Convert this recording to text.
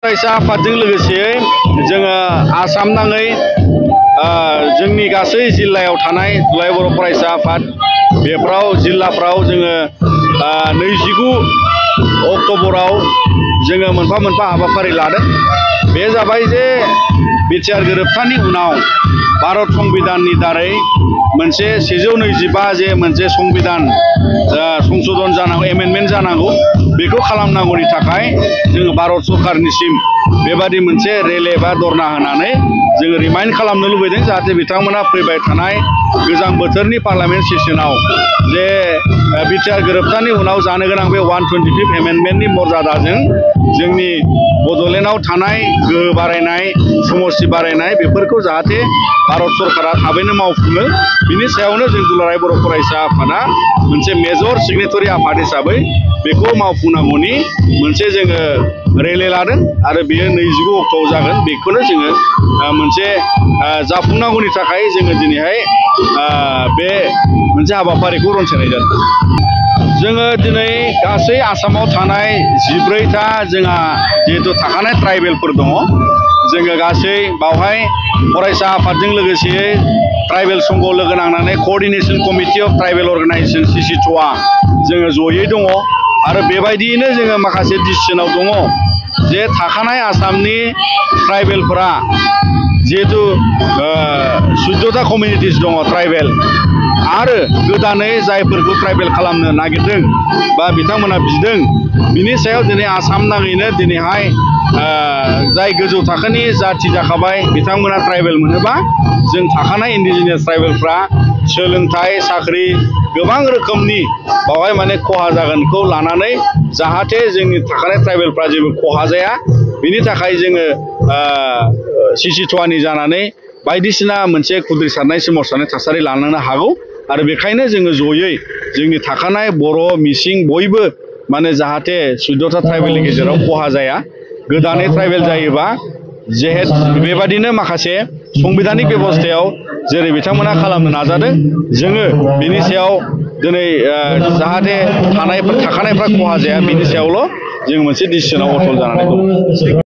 फरायसा आफादजों लोगोसे जोङो आसाम नाङै जोंनि गासै जिल्लायाव थानाय दुलाराय बर' फरायसा आफाद बेफोराव जिल्लाफ्राव जोङो 29 अक्ट'बराव जोङो मोनफा मोनफा हाबाफारि लादों। बे जाबाय जे बिटिआर गोरोबथानि उनाव भारत संबिधाननि दारै मोनसे 125 जे मोनसे संबिधान संशोधन जानांगौ, एमेन्डमेन्ट जानांगौ, बेखौ खालामनांगौनि थाखाय जोङो भारत सरकारनिसिम बेबादि मोनसे रेले बा धरना होनानै जोङो रिमाइन्ड खालामनो लुबैदों, जाहाथे बिथांमोना फैबाय थानाय गोजां बोथोरनि पार्लामेन्ट सेसनाव जे बिटिआर गोरोबथानि उनाव जानो गोनां बे 125 एमेन्डमेन्टनि मर्यादाजों जोंनि बड'लेण्डआव थानाय गोहो बारायनाय, समस्ति बारायनाय बेफोरखौ जाहाथे भारत सरकारा थाबैनो मावफुङो, बिनि सायावनो जों दुलाराय बर' फरायसा आफादा मोनसे मेजर सिगनेटरि आफाद हिसाबै बेखौ मावफुंनांगौनि मोनसे जोङो रेले लादों आरो बेयो 29 अक्ट'आव जागोन। बेखौनो जोङो मोनसे जाफुंनांगौनि थाखाय जोङो दिनैहाय बे मोनसे हाबाफारिखौ रनसायनाय जादों। जोङो दिनै गासै आसामाव थानाय 14टा जोंहा जिहेतु थाखानाय ट्राइबेलफोर दङ, जोङो गासै बावहाय फरायसा आफादजों लोगोसे ट्राइबेल संघ लोगो नांनानै coordination committee of tribal organisation CCTOA जोङो जयै दङ आरो बेबायदियैनो जोङो माखासे डिसिसनाव दङ जे थाखानाय आसामनि ट्राइबेलफोरा जिहेतु 14टा कमिउनिटिस दङ ट्राइबेल आरो गोदानै जायफोरखौ ट्राइबेल खालामनो नागिरदों बा बिथांमोना बिदों, बिनि सायाव दिनै आसाम नाङैनो दिनैहाय जाय गोजौ थाखोनि जाथि जाखाबाय बिथांमोना ट्राइबेल मोनोबा जों थाखानाय इन्डिजिनियास ट्राइबेलफ्रा सोलोंथाइ, साख्रि गोबां रोखोमनि बावहाय माने खहा जागोनखौ लानानै जाहाथे जोंनि थाखानाय ट्राइबेलफ्रा जेबो खहा जाया, बिनि थाखाय जोङो CCTOAनि जानानै बायदिसिना मोनसे खुद्रिसारनाय सोमावसारनाय थासारि लानो हागौ आरो बेखायनो जोङो जयै जोंनि थाखानाय बर', मिसिं बयबो माने जाहाथे 14टा ट्राइबेलनि गेजेराव खहा जाया, गोदानै ट्राइबेल जायोबा बेबादिनो माखासे संबिधानिक बेबस्थायाव जेरै बिथांमोना खालामनो नाजादों, जोङो बिनि सायाव दिनै जाहाथे थाखानायफ्रा खहा जाया बिनि सायावल' जों मोनसे डिसिसनाव अटल जानानै दं।